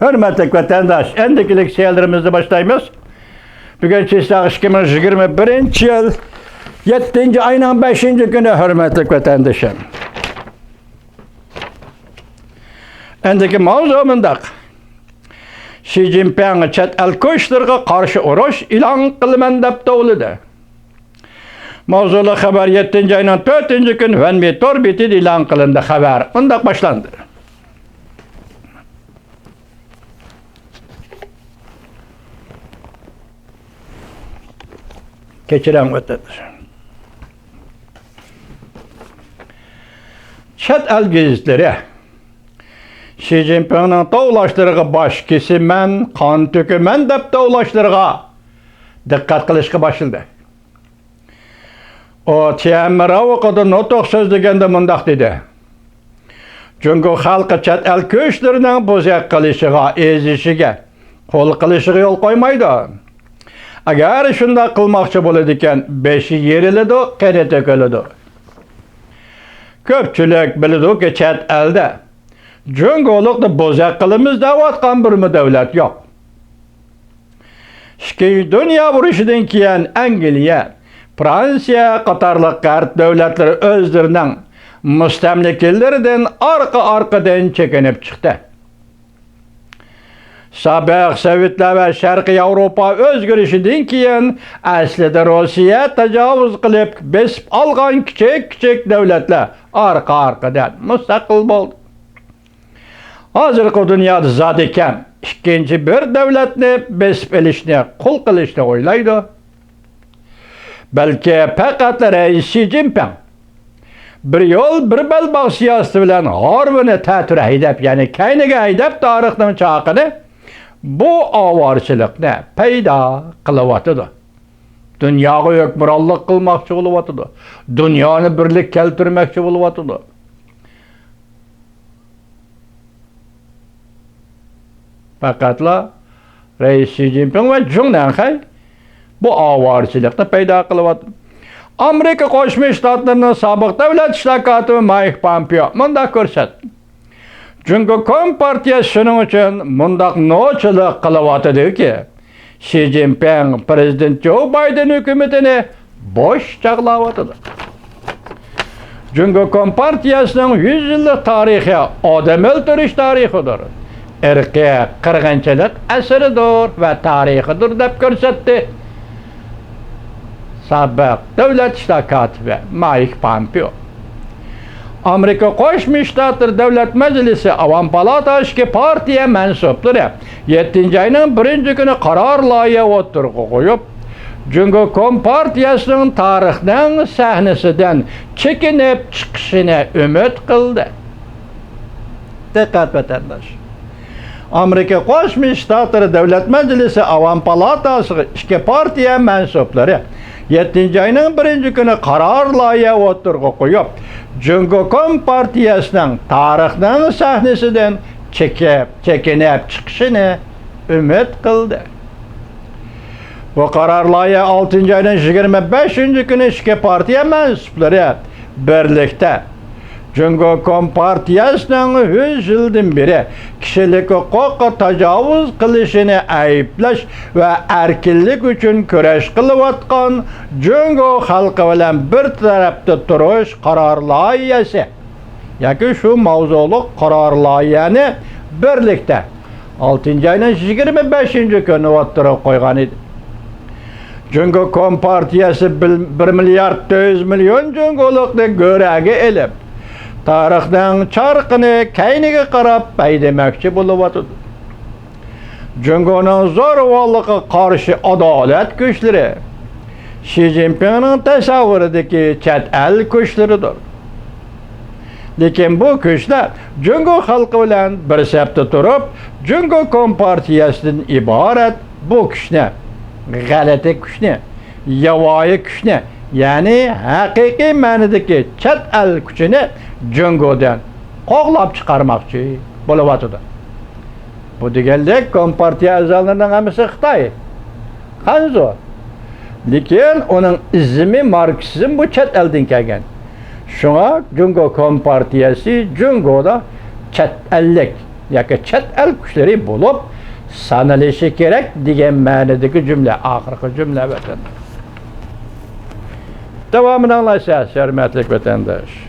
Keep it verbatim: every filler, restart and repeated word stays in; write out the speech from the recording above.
ھۆرمەتلىك ۋەتەنداش، ئەندىكى لېكسىيەلىرىمىزنى باشلايمىز. بۈگۈن چىسلاغ ئىككى مىڭ يىگىرمە بىرىنچى يىل، يەتتىنچى ئاينىڭ بەشىنچى كۈنى، ھۆرمەتلىك ۋەتەندىشىم. ئەندىكى ماۋزۇ مۇنداق. شى جىنپىڭ چەت ئەل كۈچلىرىگە قارشى ئۇرۇش ئېلان قىلىمەن دەپ توۋلىدى. ماۋزۇلۇق خەۋەر يەتتىنچى ئاينىڭ تۆتىنچى كۈنى ۋەنمى تور بېتىدە ئېلان قىلىندى. خەۋەر مۇنداق باشلاندى. كەچۈرۈڭ، ۋەتەنداش. چەت ئەل گېزىتلىرى شى جىنپىڭنىڭ توۋلاشلىرىغا، باش كېسىمەن، قان تۆكىمەن دەپ توۋلاشلىرىغا دىققەت قىلىشقا باشلىدى. ئۇ تيەنئەنمېن راۋىقىدا نۇتۇق سۆزلىگەندە مۇنداق دېدى: جۇڭگو خەلقى چەت ئەل كۈچلىرىنىڭ بوزەك قىلىشىغا، ئېزىشىگە، قۇل قىلىشىغا يول قويمايدۇ. ئەگەر شۇنداق قىلماقچى بولىدىكەن، بېشى يېرىلىدۇ، قېنى تۆكۈلىدۇ. كۆپچىلىك بىلىدۇكى، چەت ئەلدە جۇڭگولۇقنى بوزەك قىلىمىز دەۋاتقان بىرمۇ دۆلەت يوق. ئىككىنچى دۇنيا ئۇرۇشىدىن كېيىن ئەنگلىيە، فرانسىيە قاتارلىق غەرب دۆلەتلىرى ئۆزلىرىنىڭ مۇستەملىكىلىرىدىن ئارقا-ئارقىدىن چېكىنىپ چىقتى. سابىق سوۋېتلار ۋە شەرقىي ياۋروپا ئۆزگىرىشىدىن كېيىن، ئەسلىدە روسىيە تاجاۋۇز قىلىپ بېسىپ ئالغان كىچىك-كىچىك دۆلەتلەر ئارقا-ئارقىدىن مۇستەقىل بولدى. ھازىرقى دۇنيادا زادى كەم ئىككىنچى بىر دۆلەتنى بېسىپ ئېلىشنى، قۇل قىلىشنى ئويلايدۇ. بەلكى پەقەتلا رەئىس شى جىنپىڭ بىر يول، بىر بەلباغ سىياسىتى بىلەن ھارۋىنى تەتۈر ھەيدەپ، يەنى كەينىگە ھەيدەپ، تارىخنىڭ چاقىنى، بۇ ئاۋارىچىلىقنى پەيدا قىلىۋاتىدۇ. دۇنياغا ھۆكۈمرانلىق قىلماقچى بولۇۋاتىدۇ. دۇنيانى بىرلىككە كەلتۈرمەكچى بولۇۋاتىدۇ. پەقەتلا رەئىس شى جىنپىڭ ۋە جۇڭ نەنخەي بۇ ئاۋارىچىلىقنى پەيدا قىلىۋاتىدۇ. ئامېرىكا قوشما شتاتلىرىنىڭ سابىق دۆلەت ئىشلار كاتىپى مايك پامپېئو مۇنداق كۆرسەتتى: جۇڭگو كومپارتىيەسى شۇنىڭ ئۈچۈن مۇنداق نوچىلىق قىلىۋاتىدۇكى، شى جىنپىڭ پىرېزىدېنت جو بايدېن ھۆكۈمىتىنى بوش چاغلاۋاتىدۇ. جۇڭگو كومپارتىيەسىنىڭ يۈز يىللىق تارىخى ئادەم ئۆلتۈرۈش تارىخىدۇر، ئىرقىي قىرغىنچىلىق ئەسىرىدۇر ۋە تارىخىدۇر، دەپ كۆرسەتتى سابىق دۆلەت ئىشلار كاتىپى مايك پامپېئو. ئامېرىكا قوشما شتاتلىرى دۆلەت مەجلىسى ئاۋام پالاتاسىدىكى پارتىيە مەنسۇپلىرى يەتتىنچى ئاينىڭ بىرىنچى كۈنى قارار لايىھە ئوتتۇرىغا قويۇپ، جۇڭگو كومپارتىيەسىنىڭ تارىخنىڭ سەھنىسىدىن چېكىنىپ چىقىشىنى ئۈمىد قىلدى. دىققەت، ۋەتەنداش! ئامېرىكا قوشما شتاتلىرى دۆلەت مەجلىسى ئاۋام پالاتاسىغا ئىككى پارتىيە مەنسۇپلىرى يەتتىنچى ئاينىڭ بىرىنچى كۈنى قارار لايىھە ئوتتۇرىغا قويۇپ، جۇڭگو كومپارتىيەسىنىڭ تارىخنىڭ سەھنىسىدىن چېكىپ، چېكىنىپ چىقىشىنى ئۈمىد قىلدى. بۇ قارار لايىھە ئالتىنچى ئاينىڭ يىگىرمە بەشىنچى كۈنى ئىككى پارتىيە مەنسۇپلىرى بىرلىكتە جۇڭگو كومپارتىيەسىنىڭ يۈز يىلدىن بېرى كىشىلىك ھوقۇققا تاجاۋۇز قىلىشىنى ئەيىبلەش ۋە ئەركىنلىك ئۈچۈن كۈرەش قىلىۋاتقان جۇڭگو خەلقى بىلەن بىر تەرەپتە تۇرۇش قارار لايىھەسى ياكى شۇ ماۋزۇلۇق قارار لايىھەنى بىرلىكتە ئالتىنچى ئاينىڭ يىگىرمە بەشىنچى كۈنى ئوتتۇرىغا قويغان ئىدى. جۇڭگو كومپارتىيەسى بىل-، بىر مىليارد تۆت يۈز مىليون جۇڭگولۇقنى گۆرەگە ئېلىپ، تارىخنىڭ چارىقىنى كەينىگە قاراپ ھەيدىمەكچى بولۇۋاتىدۇ. جۇڭگونىڭ زورىۋانلىققا قارشى ئادالەت كۈچلىرى شى جىنپىڭنىڭ تەسەۋۋۇرىدىكى چەت ئەل كۈچلىرىدۇر. لېكىن بۇ كۈچلەر جۇڭگو خەلقى بىلەن بىر سەپتە تۇرۇپ، جۇڭگو كومپارتىيەسىدىن ئىبارەت بۇ كۈچنى، غەلىتە كۈچنى، ياۋايى كۈچنى، يەنى ھەقىقىي مەنىدىكى چەت ئەل كۈچىنى جۇڭگودىن قوغلاپ چىقارماقچى بولۇۋاتىدۇ. بۇ دېگەنلىك، كومپارتىيە ئەزالىرىنىڭ ھەممىسى خىتاي، خەنزۇ. لېكىن ئۇنىڭ ئىزمى، ماركسىزم، بۇ چەت ئەلدىن كەلگەن. شۇڭا جۇڭگو كومپارتىيەسى جۇڭگودا چەت ئەللىك، ياكى چەت ئەل كۈچلىرى بولۇپ سانىلىشى كېرەك دېگەن مەنىدىكى جۈملە، ئاخىرقى جۈملە ۋەتەنداش. داۋامىنى ئاڭلايسىز، ھۆرمەتلىك ۋەتەنداش.